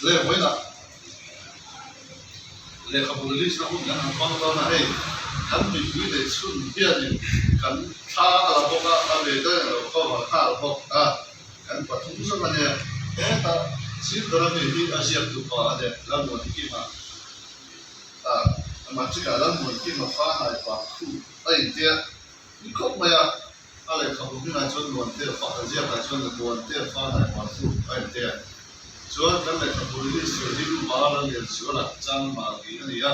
Le vawiinah lehkhabu release na hun kan han hmang dawn a, hei kan mipui neih chhun hianin kan thla a la bawk a, a ve daih a lo cover nghal bawk a, kan pathum zawk a nia. Heta Silver a mi hi a ziak tupa a nia, Lalmuankima a, Matrika Lalmuankima fa hnai pa thu a intia ni khawp mai a. A lehkhabu hmingah chuan Nuante fa a ziakah chuan Nuante fa hnai pa thu a intia. Chuan kan lehkhabu release tur hi U Bar a lian zuala chang mahni a ni a,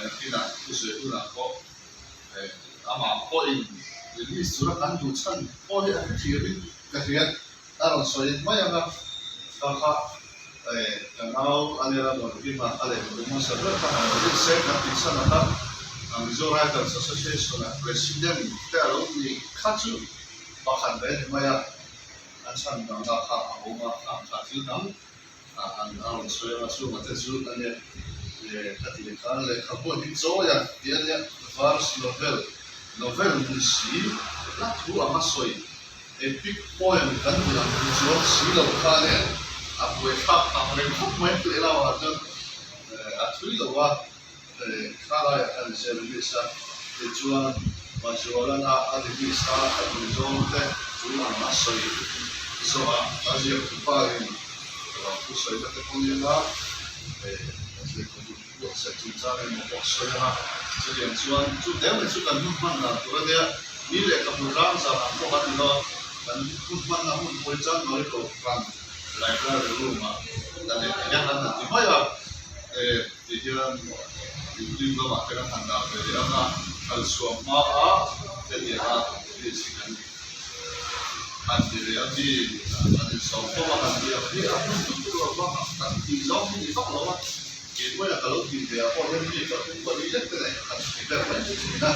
nakinah thusawi hunah pawh amah pawhin release tura kan duh chhan pawh hi a hrethiamin ka hria a rawn sawi mai ang a, ka kha ka nau a nia Muankima a lehkhabu hmasa ber kha han release se kan tih chhan ang a, Mizo Writers Association-a President te a lo nih kha chu pakhat ve a ni mai a. A chhan dangah kha a awm a, khang kha thil dang an a rawn sawi ang a, chungah te chu a nia ka ti leh khan lehkhabu hi chawi a ti a nia, verse novel, novel ni si hla thu anga sawi, epic poem kan tih ang chu chuang si lo kha a nia, a buaithlak ang reng khawp mai lehlam ah chuan a thui lo a. Thlalaiah khan i zir release a, tichuan Mazualana a release a, a duhzawng te chu ang a sawi zawh a, a ziak tu pa in lo thu sawi na te pawh nia lehkhabu buatsaih chungchang emaw pawh sawi ang a, chutiang chuan chu deuh leh chu kan hun hman dan tur a nia, ni lehkhabu tlang zan ang pawh kan ni lo a, kan hun hmanna hun pawi chan mai ko kan library room ah kan leh hian an han ti mai a. Ti hian YouTube lamah te kan han dah ve leh ang a, khalchhuah hmaa hetianga release hi kan han ti leh a mi an insawm fawm a, han ti ang hi a hun lutuk lo va, kan tih zawng hi ni vak lo a, keimawia ka lo tih ve ah pawh hian mi pathum pali lek te nei han ti vel mai mai thin a,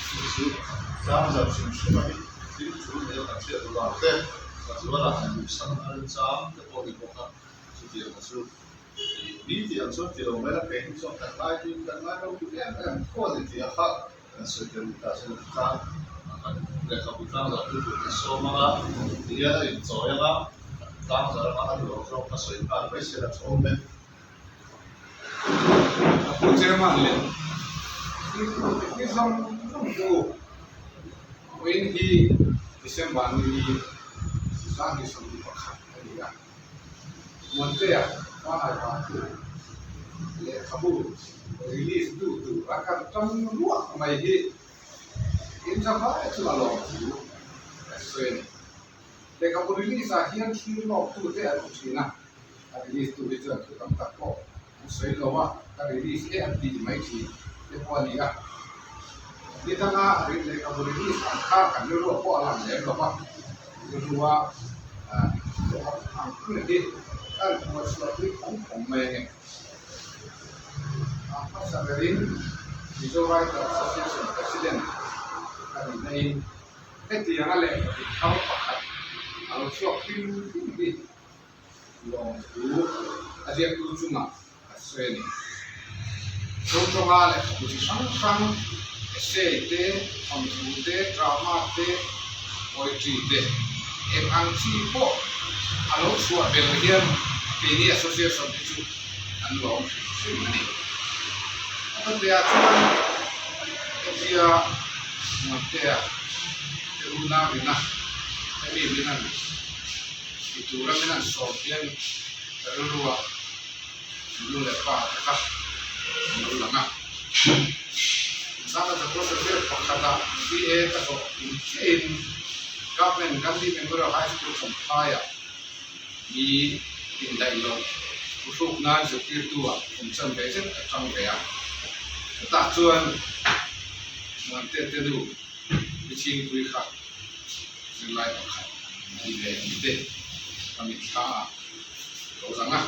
chu chu tlangzarh hrim hrim a hi thil thu nei a kan hriat duh vang te, ka zualah han duhsak a remchang te pawh ni bawk a, chutiang chu. Ni tih ang chuan ti lo mai la, kei hi chuan kan ngai hi kan ngai lo duh em em tho a ni tih a kha kan sawi tel ni ta chuan tlang kan lehkhabu tlang zar tu tur kan sawm ang a, ti hian a inchawi ang a, tlang zar anga a duh ang zawng kha sawi nghal mai se la tha awm e. A pu Chairman leh mi zawng zawng chu vawiin hi December ni ni 2021 a ni a. Muantea Hmanai Vantu lehkhabu release tu tur a kan tang ruak mai hi inzavai chu a lawm thu ka sawi a ni. Lehkhabu release ah hian thlir lawk tu te an awm thin a, a release tu hi chuan thu tam tak pawh an sawi lo a, ka release e an tih mai thin te pawh a ni a. Ni danga lehkhabu release ang kha kan rilru pawh a lang lem lo va. Rilrua ang ang hi kan hmuhchhuah pui phawng phawng mai a ni. A hmasa berin Mizo Writer Association President ka nih naiin hetianga lehkhabu thar pakhat a lo chhuak hlim hlim hi lawmthu a ziaktu chungah a sawi a ni. Zotawnga lehkhabu chi hrang hrang, essay te, thawnthu te, drama te, poetry te, eng ang chi pawh a lo chhuah bel hian keini association te chu an lawm hrim hrim a ni. A patea chuan hetia Muantea te unau ina hemi min han ti tura min han sawm hian ka rilrua Nu leh pa te kha an lo lang a. Zana Zakua Sazir pakhata CA ka zawh tum chiahin Government Gandhi Memorial High School Champhaiah mi indaih loh thuhruk nan zirtirtu-ah kum chan ve zet ka tang ve a. Chutah chuan Muante te nu Pi Chhingpui kha zirlai pakhat a ni ve tih te ka mitthla a. Lo lang a.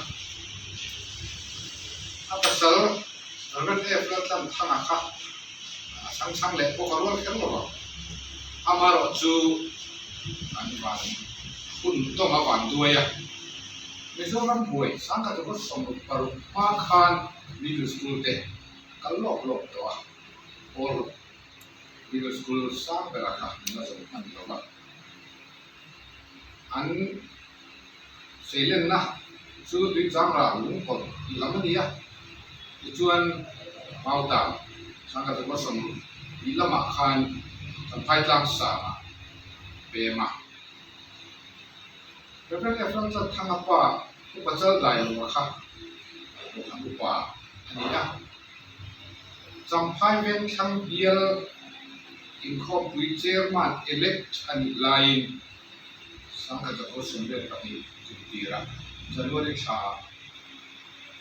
A pasal Reverend F. Laltlan Thanga kha a chhang chhang leh pawh ka rual kher lo ang. Amaherawh chu an van hun tawng a van duai a. Mizoram buai 1966 hma khan middle school te kal lawk lawk tawh a. Pawl middle school sang bera kha min la zawm hman lo va. An Seilenna chu Tuichang ral lungkawlh tih lam a ni a, tichuan Mautam Sangkhat 160 tih lamah khan Champhai tlang sangah pem a. Rev. Ephraim Chatthanga pa Upa Chaldailoa kha Kohhran upa a ni a. Champhai Vengthlang bial inkhawmpui Chairman elect a nih laiin 1962 kum tira January thla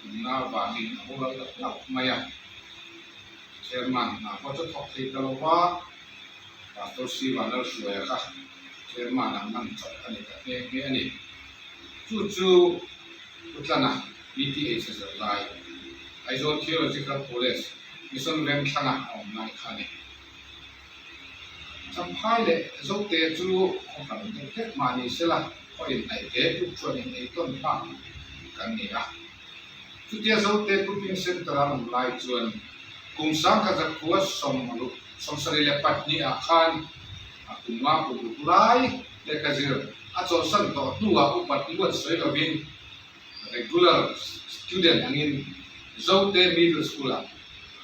kumna vangin a boral ta hlauh mai a. Chairman hna pawh chu thawk thei ta lo va, Pastor Siva Lalhruaia kha Chairman an hman chawp a ni ta nghe nghe a ni. Chu chu Utlana PTH a zir lai, Aizawl Theological College, Mission Vengthlanga a awm lai kha a ni. Champhai leh Zote chu khaw hran deuh hlek mah ni sela, khaw inhnaih te tuk chuan inei tawn phak kan ni a. Chutia Zote Grouping Centre a awm lai chuan kum 1972 ah khan a kum nga kum ruk lai lehkha zir a chawlhsan tawh hnuah upat luat sawi lovin regular student angin Zote Middle School-ah a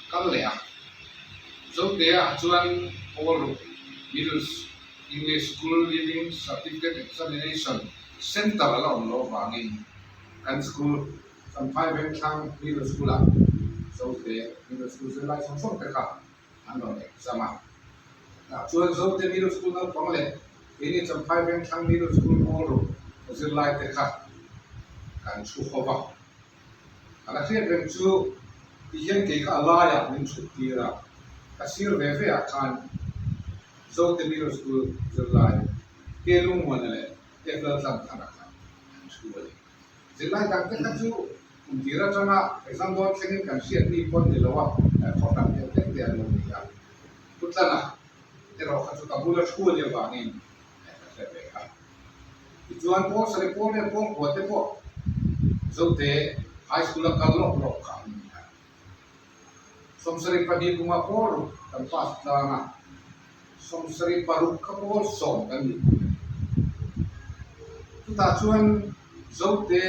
kal leh a. Zote-ah chuan pawl ruk Middle English School Leaving Certificate Examination Centre a la awm loh avangin kan school Champhai Vengthlang Middle School-ah Zote Middle School zirlai sawng sawng te kha an rawn exam a. Tah chuan Zote Middle School naupang leh keini Champhai Vengthlang Middle School pawl ruk zirlai te kha kan thu ho va. Ka la hriat reng chu ti hian kei kha a laiah min chhut tir a, ka sir ve ve ah khan Zote Middle School zirlai Ke Lungmuana leh F Laltlanthanga kha an thu a ni. Zirlai dang te kha chu kum tir atanga exam dawn thlengin kan hriat mi pawn ni lo a, khawhran deuh hlek te an lo ni a. Pu Tlana erawh kha chu ka bula thu a nih avangin ka hre ve a. Tichuan Paul Sari Paul leh Paul kua te pawh Zote High School a kal lawk lawk kha an ni a. 72 kuma pawl ruk kan pass tlang a, 76 kha pawl sawm kan nih kum a ni. Chutah chuan Zote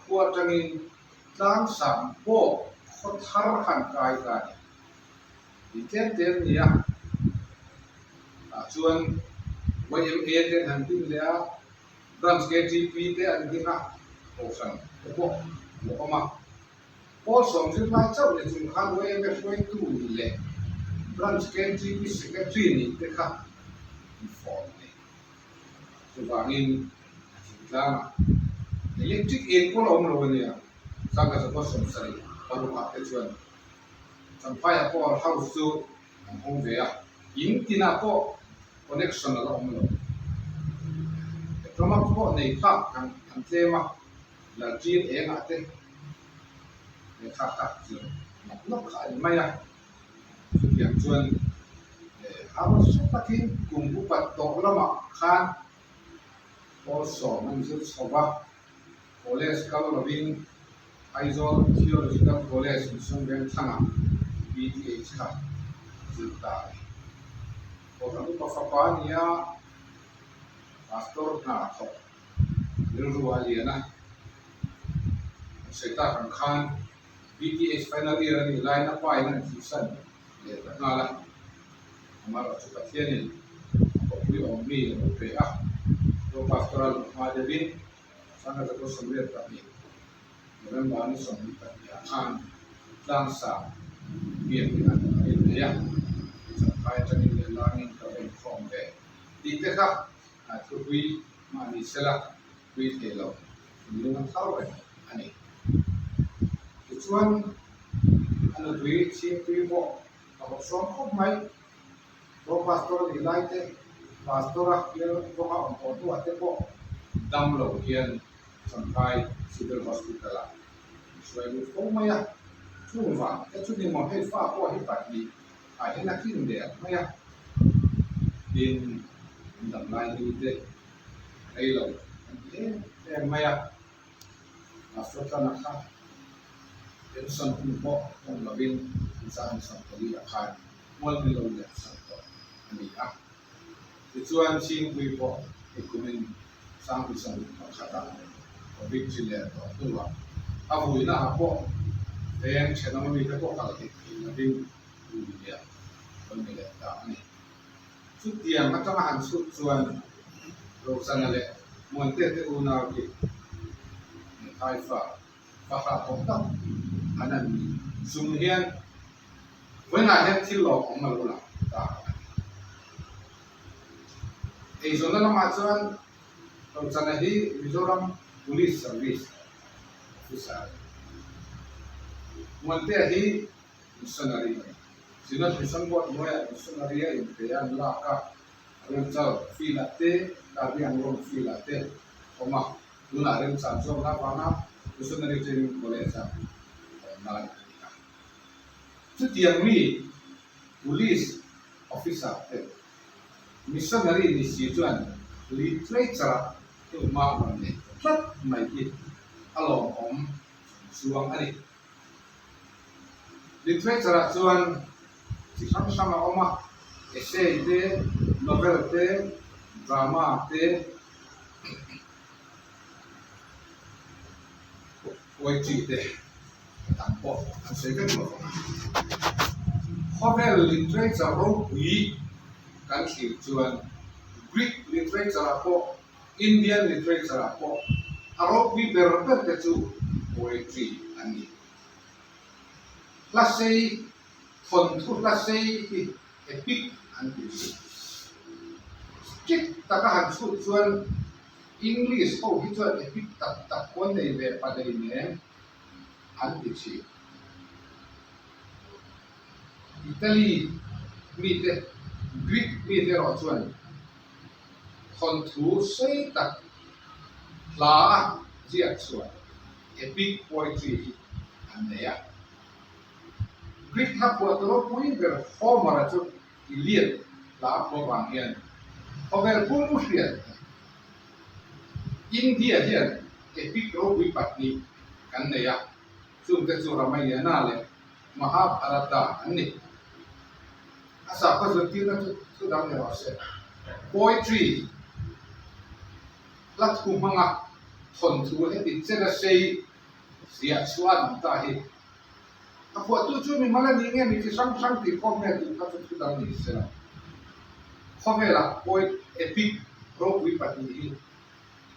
khua atangin tlangsam pawh khaw thar han kai ta a ni. Ti tlem te an ni a, tah chuan YMA te an han din leh a, Branch KTP te an ding a, Kohhran te pawh a lo awm a. Pawl sawm zirlai chauh ni chung khan YMA hruaitu ni leh Branch KTP Secretary nih te kha an fawm a ni. Chuvangin a thingtlangah electric eng pawh la awm lo a nia, 1976 ah te chuan Champhaiah power house chu an hawng ve a, in tinah pawh connection a la awm lo. Petromax pawh nei phak kan an tlem a, Lalṭin engah te lehkha kha zir nawk nawk kha a ni mai a. Chutiang chuan harsa takin kum upat tawh lamah khan pawl sawm an zir chho va. College kal lovin Aizawl Theological College Mission Vengthangah BTH kha zir ta a ni. Kohhran upa fapa a ni a, Pastor hna thawk rilru a lian a. An sawi tak ang khan BTH final year a nih laiin a pa in an thihsan leh ta nghal a. Amaherawhchu Pathianin a khawpui awm mi a lo pe a, Pro Pastor a luh hma deuhin 1992 November ni 22 ah khan Tlangsang biakin an innei a, Champhai atangin leh langin ka va inkhawm ve tih te kha thupui mahni sela pui thei lo thinlung a thar reng a ni. Tichuan a nupui chhingpui pawh a bawk sawm khawp mai. Pro Pastor a nih lai te, Pastor a bial kawnga awm tawh hnuah te pawh dam lo hian Champhai Civil Hospital ah an hruai lut fo mai a. Chung vang te chu ni maw hei fa pawh hi pahnih ah hian a kin der mai a. Tin, an dam lai ni te rei lo an ti em em mai a. Pastor Tlana kha pension hun pawh hmang lovin an zan 14 ah khan mual ni lo leh sak tawh a ni a. Tichuan Chhingpui pawh i kumin 2021 ah Covid chi leh tawh hnuah A vuina ah pawh veng thenawm ami te pawh kal theih thei lovin vui lian a lo ni leh ta a ni. Chutiang atanga han chhut chuan Rochana leh Muante te unau hi Haifa fahrah tawh tak an an ni. Chung hian vawiinah hian thil lawmawm a lo lang ta a ni. Eizawnna lamah chuan Rochana hi Mizoram Police Service Officer a ni. Muantea hi Missionary a ni. Synod Mission Board hnuaiah Missionary a inpe a an lak a, Remchal field-ah te, Karbi Anglong field-ah te a awm a. Tunah remchang zawkna avanga Missionary Training College-a awm lai a ni a. Chutiang mi Police Officer te Missionary ni si chuan Literature-ah hnuhma a rawn nei tlat mai hi a lawmawm chuang a ni. Literature ah chuan chi hrang hrang a awm a, essay te, novel te, drama te, poetry te a tam pawh an sawi vek lo vang a. Khawvel literature ropui kan thlir chuan Greek literature ah pawh Indian literature ah pawh a ropui ber ber te chu poetry an ni. Hla sei, thawnthu hla sei hi epic an ti thin. Strict taka han chhut chuan English ho hi chuan epic tak tak pawh an nei ve palei nen an ti thin. Italy mite, Greek mite erawh chuan Thawnthu sei tak hla a ziak chhuah epic poetry hi an nei a. Greek hla phuahtu ropui ber Homer-a chu Iliad hla a phuah vang hian khawvel pum hriat a ni. India hian epic ropui pahnih kan nei a, chungte chu Ramayana leh Mahabharata an ni. A sakhaw zirtirna chu thu dang ni rawh se. Poetry, hla thu hmanga thawnthu heti chena sei ziah chhuah an awm ta hi. A phuahtu chu mimal a nih nge mi chi hrang hrang tih khawm nge tih kha chu thu dang ni se lo. Khawvelah poet epic ropui pahnih hi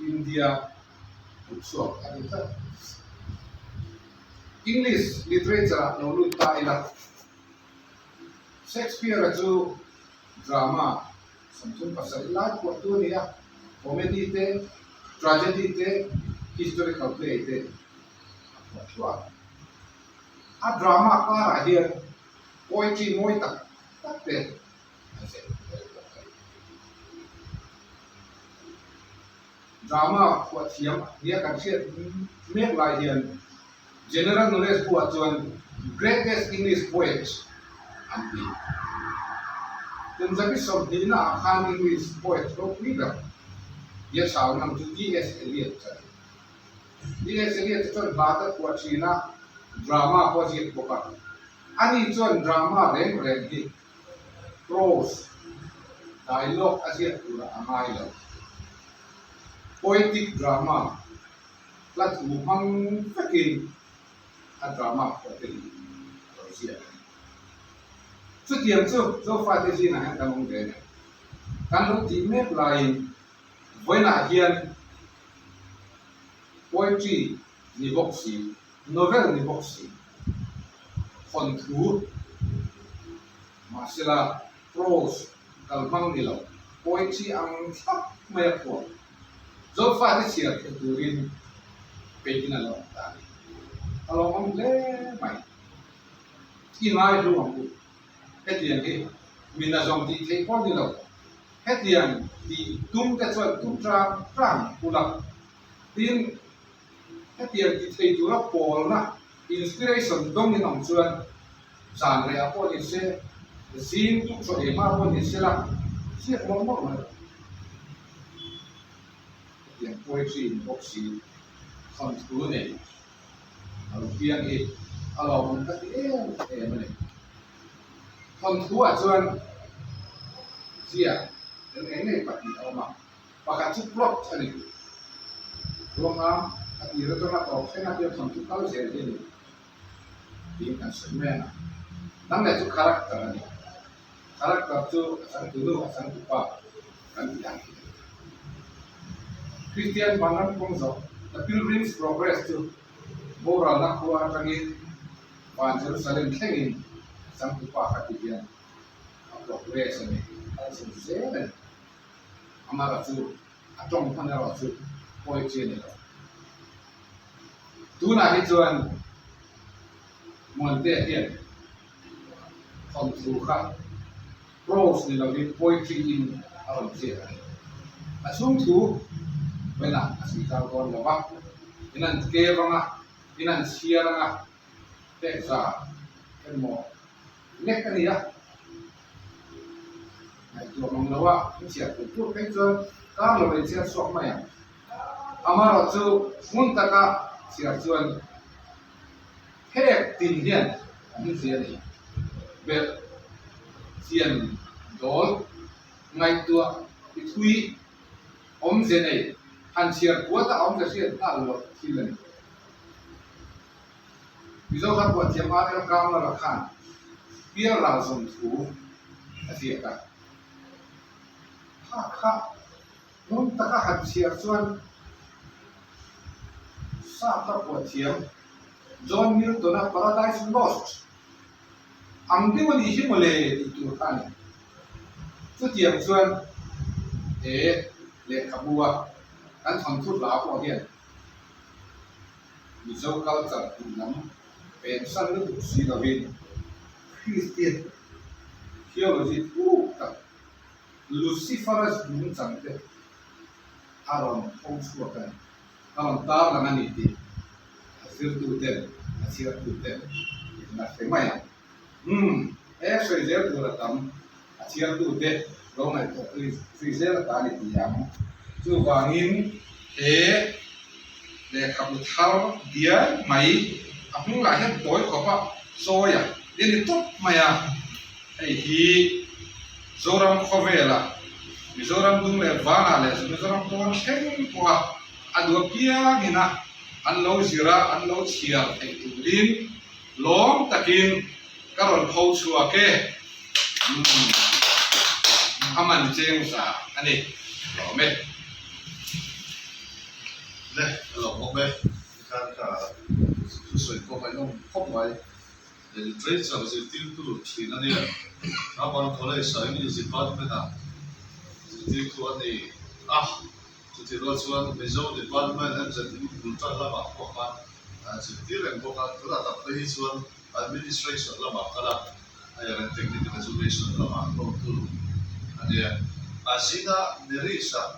India kut chhuak a ni tlat. English literature-ah lo lut ta ila. Shakespeare-a chu drama 37 lai phuahtu a ni a, comedy te, tragedy te, historical play te a phuah thuah a. A drama karah hian poetry mawi tak tak te a zep tel bawk a ni. Drama phuah thiam nia kan hriat mek lai hian General Knowledge buah chuan Greatest English Poet an ti. Kum zabi sawmhnihna ah khan English poet ropui ber tia chau nam chu TS. Eliot a ni. TS. Eliot chuan hla te phuah thin a, drama pawh a ziak bawk a. Ani chuan drama reng reng hi prose, dialogue a ziak turah a ngai lo. Poetic drama hla thu hmang vekin a drama phuah te hi a lo ziak a ni. Chutiang chu Zofate zingah hian kan awm ve nen. Kan lo tih mek laiin vawiinah hian poetry ni bawk si, novel ni bawk si, thawnthu mahsela prose kalhmang ni lo, poetry ang thlap mai a phuah. Zofate chhiar theih turin peihin a lo awm ta a ni. A lawmawm hle mai. I ngai hlu ang u. Hetiang hi min a zawng tih theih pawh ni lo. Hetiang tih tum te chuan tum tang tang ula. Tin, hetiang ti thei tura pawlna, inspiration, dawngin awm chuan zan rehah pawh ni se, zing tukṭhaw ei hma pawh ni se la, ziak mawlh mawlh mai. Hetiang poetry ni bawk si, thawnthu nei a lo piang hi a lawmawm ka ti em em a ni. Thawnthu ah chuan ziak eng eng nge pahnih a awm a, pakhat chu plot a ni. Ruangam. A tir atanga tawp thleng a tia thawnthu kal zel hi a ni tiin kan sawi mai ang a. Dang leh chu character a ni. Character chu a changtu nu, a changtu pa kan tih ang hi a ni. Kristian Vanram kawng zawh, The Pilgrim's Progress chu boralna khua atangin Van Jerusalem thlengin a changtu pa kha ti hian a progress a ni, a chhun zel a ni. Amara chu a tawng hman erawh chu poetry a ni lo. Tunah hi chuan Muantea hian thawnthu kha prose ni lovin poetry in a rawn ziak a ni. A chhung thu vawiinah a sawi zau dawn lo va, in an keu anga, in an chhiar anga pek za emaw lek a ni a, ngaihtuah mang lo a in chhiar tur tur phei chuan kar lo in chhiar chhuak mai ang. Amaherawh chu hmun taka chhiar chuan phek tin hian a hmun zia a ni. Belh chian dawl ngaihtuah i thui awmze nei han chhiar puat a awmze hriat nghal loh thil a ni. Mizo kha pawh thiam a El Kamara khan pial ral zawm thu a ziak a. Kha kha hmun taka han chhiar chuan Sap kha pawh thiam John Milton-a Paradise Lost ang deuh a nih hi mawle tih tur kha a ni. Chutiang chuan he lehkhabu a kan thawnthu hla pawh hian Mizo culture tih lam pensan lutuk si lovin Kristian theology thuk tak Luciferous nungchang te a rawn tho chhuak a ni, a rawn tar lang a ni tih a zirtu ten, a chhiartu ten in a hre mai ang. Umm, he sawi zel tur a tam, a chhiartu te lo ngaihtuah zui zel ata ni ti ang. Chuvangin he lehkhabu thar diai mai a hmung lah hian tawi khawp a, chawi a i ni tawp mai a, hei hi Zoram khawvela Mizoram dung leh vanah leh Mizoram pawn thleng pawha a duh apiangin a an lo zir a, an lo chhiar theih turin Lawm takin ka rawn pho chhuak e. Umm, a man cheng za a ni. Lawm e. Le, ka lawm awm e. Tikhan ka thusawi pawh ngaihnawm khawp mai. Literature zirtirtu thin a nia. Naupang College ah English Department ah zirtirtu a ni a. Chutih rual chuan Mizo Department MZU bul tan lamah pawh khan an zirtir reng bawk a, tunah tak phei hi chuan Administration lamah kal a, Higher and Technical Education lamah hotu a nia. Azina Marriage-ah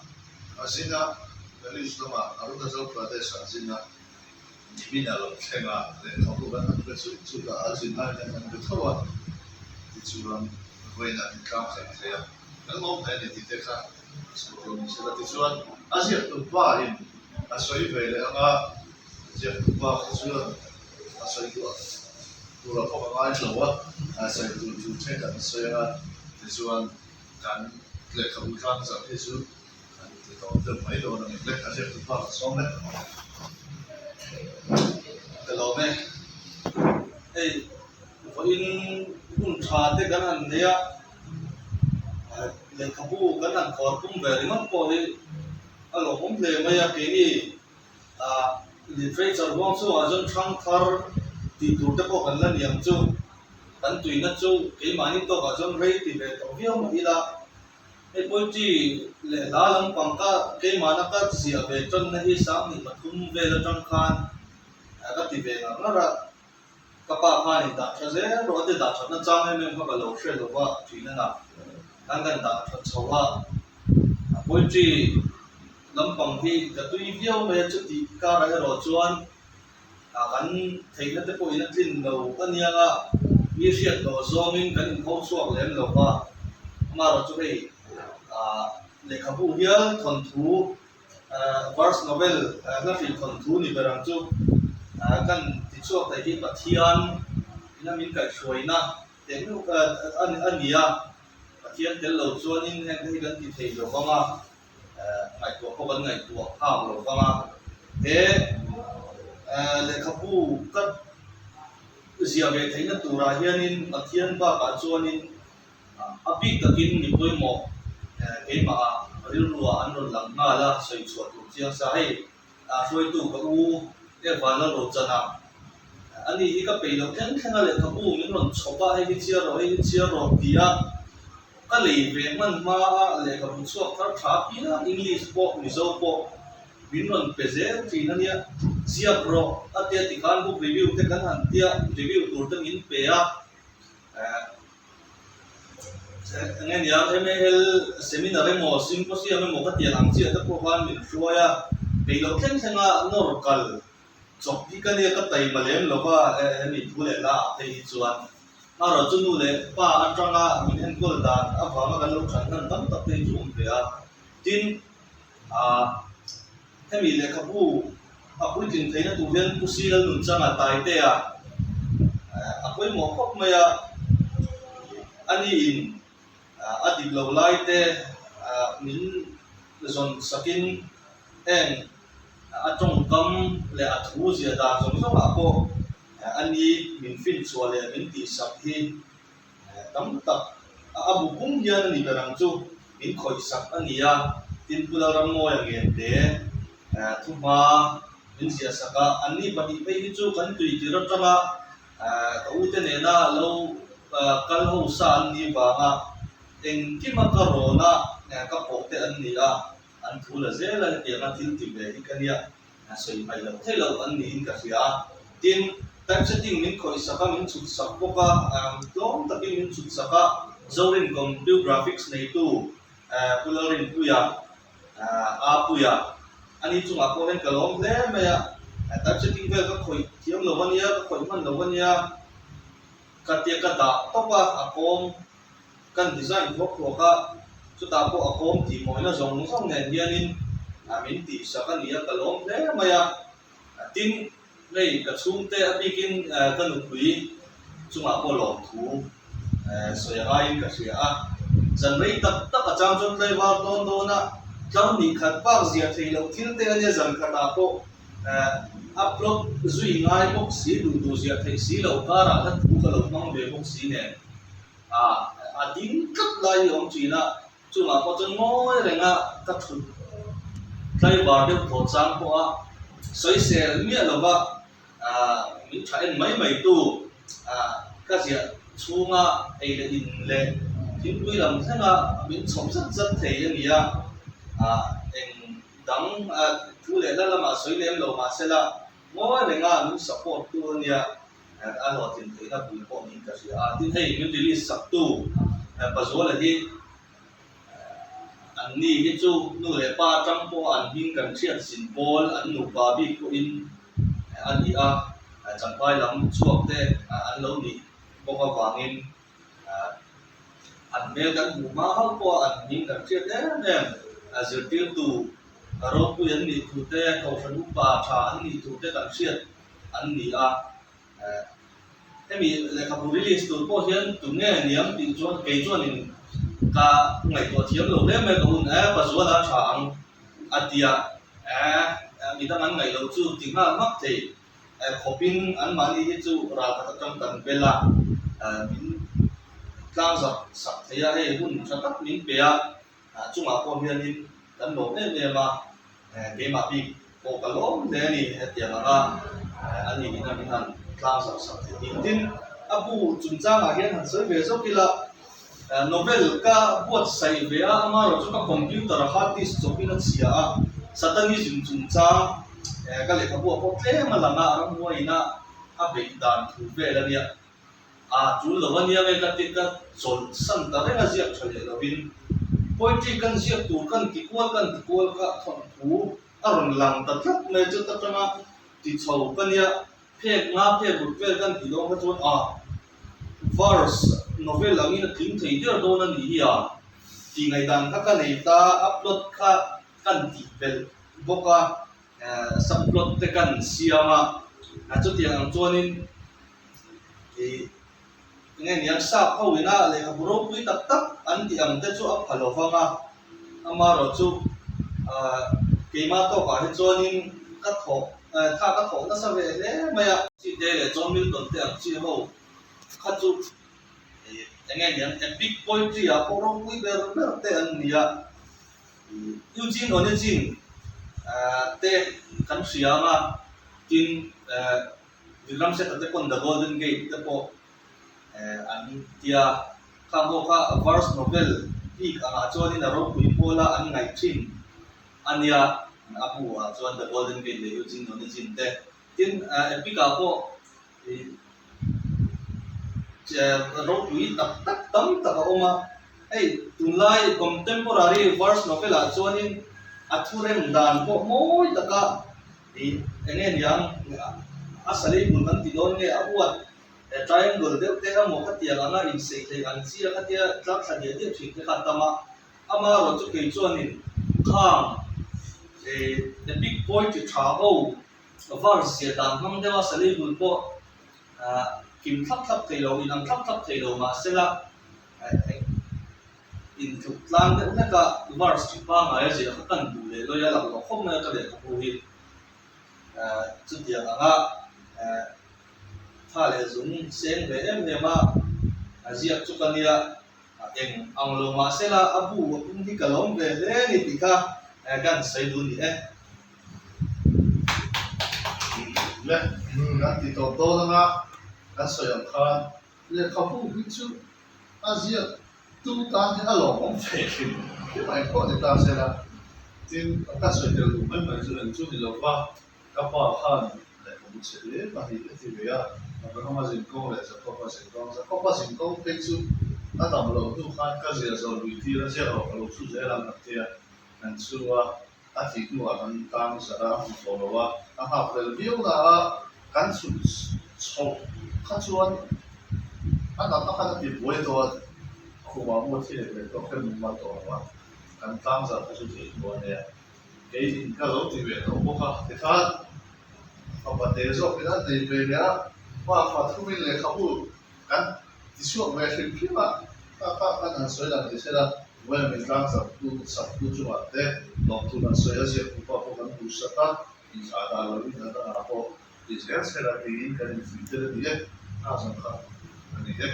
Azina Marriage lamah Arunachal Pradesh-ah Azina nimin a lo thleng a, lehkhabu kan han pe chuk chuk a, a zin laiin an han pe tho a, tichuan vawiinah an intlang thleng thei a, kan lawm hle a ni tih te kha. Sawrkar tichuan a ziaktu pa in a sawi ve leh ang a, ziaktu pa kha chuan a sawi duah tur a pawh a ngai lo a, a sawi tur chu thenkhat a sawi ang a, tichuan kan lehkhabu tlang zat hi chu kan ti tawp deuh mai dawn a ni le, a ziaktu pa ka sawm e. Ka lawm e. Hei vawiin hun tha te kan han nei a. Lehkhabu kan han kawr pum ve ringawt pawh hi a lawmawm hle mai a, keini ah literature huang chhungah chuan hrang thar tih tur te pawh kan la ni ang chu, kan tuina chu keimahni tawkah chuan rei ti ve tawh viau mah ila, hei poetry leh hla lampang ka keimahna ka ziah ve tanna hi 2003 vel atang khan ka ti ve ngar ngar a. Ka pa khan in dah tha zel rawh a ti dah thatna chang em em kha ka lo hre lo va thin a na kan kan dah tha chho a, a poetry lampang hi ka tui viau mai a chuti karah erawh chuan ah kan theihna te pawhin a tlin lo a niang a, mi hriat tawh zawngin kan inho chhuak lem lo va, amaherawh chu hei ah lehkhabu hial thawnthu Verse novel hla hrilh thawnthu ni ber ang chu kan ti chhuak thei hi Pathian ina min kaihhruaina teh meuh a ni a, Pathian tel lo chuanin heng te hi kan ti thei lo vang a, ngaihtuah pawh kan ngaihtuah phak lo vang a, he. Lehkhabu ka ziah ve theihna turah hianin Pathian bakah chuanin a bik takin mi pawimawh keimahah rilruah an rawn lang nghal a, sawi chhuah tur chiang sa. Hei hruaitu ka u Eva Lalrochana ani hi ka peih loh thleng thleng a lehkhabu min rawn chhawp a, hei hi chhiar rawh, hei hi chhiar rawh ti a ka lei ve hman hma a lehkhabu chhuak thar tha apiang English pawh Mizo pawh min rawn pe zel thin a nia, ziak rawh a tia tikhan book review te kan han tia review tur te min pe a, eng nge nia MAL seminar emaw symposium emaw ka tiang ang chiah te pawh khan min hruai a, peih loh thleng thleng a nawr kal chawp hi ka nia ka taima lem lo va hemi thu leh la ah phei hi chuan erawh chu nu leh pa atanga min enkawl dan avanga kan lo than hnan tam tak te hi chu awm ve a, tin Ah, hemi lehkhabu a puitling theihna tur hian Pu Si Lalnunchanga Taitea a pawimawh khawp mai a, aniin a dik lo lai te min zawn sakin heng a tawngkam leh a thu ziah dan zawng zawngah pawh ani min finchhuah leh min tihsak hi Tam tak a bu pum hian a ni ber ang chu min khawih sak a ni a, tin Pu Lalrammawia Ngente thuhma min ziah sak a, anni pahnih phei hi chu kan tui tir atanga ka ute nena lo kal ho sa an nih vanga engkima ka rawna ka pawh te an ni a, an thu la zel a hetianga thil ti ve hi ka nia. A sawi hmaih loh theih loh an niin ka hria a. Tin, typesetting min khawih sak a, min chhut sak bawk a, tlawm takin min chhut sak a, Zorin Compute Graphics neitu Pu Lalrinpuia, Apuia, ani chungah pawh hian ka lawm hle mai a, typesetting vel ka khawih thiam lo a nia, ka khawih hman lo a nia, ka tia ka dah tawp a, a kawm. Kan design thuak thuak a, chutah pawh a kawm tih mawina zawng zawng nen hianin min tihsak a ni a, ka lawm hle mai a. Tin, hei ka chhungte a bikin ka nupui chungah pawh lawmthu sawi a ngaiin ka hria a. Zan rei tak tak a chang chuan tlaivar dawn dawn a, tlar nih khat bak zia thei loh thil te a nia zan khatah pawh upload zui ngai bawk si, duh duh ziah theih si loh karah hla thu ka lo hmang ve bawk si nen. A a ding tlat lai hi a awm thin a, chungah pawh chuan ngawi renga ka thut tlaivar deuh thaw chang pawh a sawisel miah lova ah min tha en mai mai tu ah ka ziah chhunga ei leh in leh thingpui lam thlenga min chhawp zat zat thei a ni a, ah eng dang ah thu leh la lamah sawi lem lo mahsela ngawi renga min support tu a nia. A hlawhtlin theihna pui pawh niin ka hria a, tin hei min release saktu Pazuala hi an ni hi chu nu leh pa atang pawh an hming kan hriat zin pawl an nupa bik pawhin a ni a, Champhai lam chhuak te an lo nih bawk avangin an hmel kan hmuh hma hauh pawh an hming kan hriat em em zirtirtu ropui an nih thu te, Kohhran upa tha an nih thu te kan hriat an ni a, hemi lehkhabu release tur pawh hian tunge niang tih chuan kei chuanin ka ngaihtuah thiam lo hle mai ka hun e Pazuala tha ang a tia e midang an ngaih loh chu ti nghal hmak thei khawpin anmahni hi chu ral khat atang kan bel a min tlang zak sak thei a hei hun tha tak min pe a chungah pawh hianin kan lawm em em a. Keimah bik pawh ka lawm hle a ni hetiang anga a ni in a min han tlang zauh sak thei hi. Tin, a bu chungchangah hian han sawi ve zawk ila, novel ka buatsaih ve a, amaherawh chu ka computer hard disk chawpin a chhia a, Satanism chungchang ka lehkhabu ah pawh tlem a lang a, ramhuaiin a a beih dan thu vel a nia. A tul lo a nia nge ka ti ka chawlh san ta reng a ziak tha leh lovin poetry kan ziak tur kan ti kual kan ti kual kha thawnthu a rawn lang ta tlat mai chu ta tanga ti chho ka nia phek nga phek ruk vel kan ti dawn kha chuan a verse novel angin a tling thei der dawn a nih hi a tih ngaihdan kha ka nei ta a plot kha kan tih belh bawk a subplot te kan siam a chutiang ang chuanin. Ih enge niang sap ho ina lehkhabu ropui tak tak an tih ang te chu a pha lo vang a, amaherawh chu ah keimah tawkah hi chuanin ka thawh tha ka thawh nasa ve hle mai a. Chi te leh John Milton te ang chi ho kha chu eng nge niang epic poetry ah pawh ropui ber ber te an ni a. Eugene Onegin te kan hria ang a, tin Vikram Seth-a te pawn The Golden Gate te pawh an tia. Khang ho kha verse novel bik angah chuanin a ropui pawla an ngaih thin a nia. A bu ah chuan The Golden Gate leh Eugene Onegin te. Tin, epic ah pawh ropui tak tak tam tak a awm a. Hei tunlai contemporary verse novel ah chuanin a thu rem dan pawh mawi taka ih eng nge niang a salei bul kan ti dawn nge a uat triangle deuh te emaw khatiang anga inseih theih ang chi a khatia tlang thla diah diah thin te kha a tam a. Amaherawh chu kei chuanin khang ih epic poetry tha ho verse ziah dan hmang deuh a salei bul pawh kim thlap thlap thei lo inang thlap thlap thei lo mahsela intluk tlang deuh hlek a verse chu pangngai a ziah kha kan duh leh lawi a lak loh khawp mai a ka lehkhabu hi chutiang anga tha leh zung seng ve em em a ziak chu ka nia eng ang lo mahsela a bu a pum hi ka lawm ve hle a ni tih kha kan sawi duh a ni e. Le, kan ti tawp dawn anga kan sawi ang khan lehkhabu hi chu a ziak tu tan hi a lawmawm ve hrim hrim a engpawh ni ta se la. Tin, ka sawi tel duh mai mai chu eng chu ni lo va, ka pa khan lehkhabu chhe hle pahnih a ti ve a, Abrahama zinkawng leh Jakoba zinkawng. Jakoba zinkawng phei chu a dam loh hnu khan ka ziah zawh lui tir a ziak rawh ka lo chu zel ang ka ti a, kan chu a. A thih hnuah kan tang zar a, a hmu tawh lo a, a nghak vel viau na a, kan chhuk chhoh kha chuan a natna khan a ti buai tawh a, khumah maw thi leh leh tawh kher min man tawh lo a, kan tang zar kha chu theih hnu a nia, kei in ka lo ti ve tawh bawk a, tikhan fapa te zawkin a nei ve leh a, pa fa thumin lehkhabu kan ti chhuak ve hrim hrim a, kha kha khan han sawi dan ti sela, Vawiin min tlang chaktu saktu chungah te lawmthu kan sawi a, ziaktu pa pawh kan duhsak a, inthlah dah loin a dangah pawh ti zel sela tiin kan infuih tel a ni e, a zawng kha a ni e.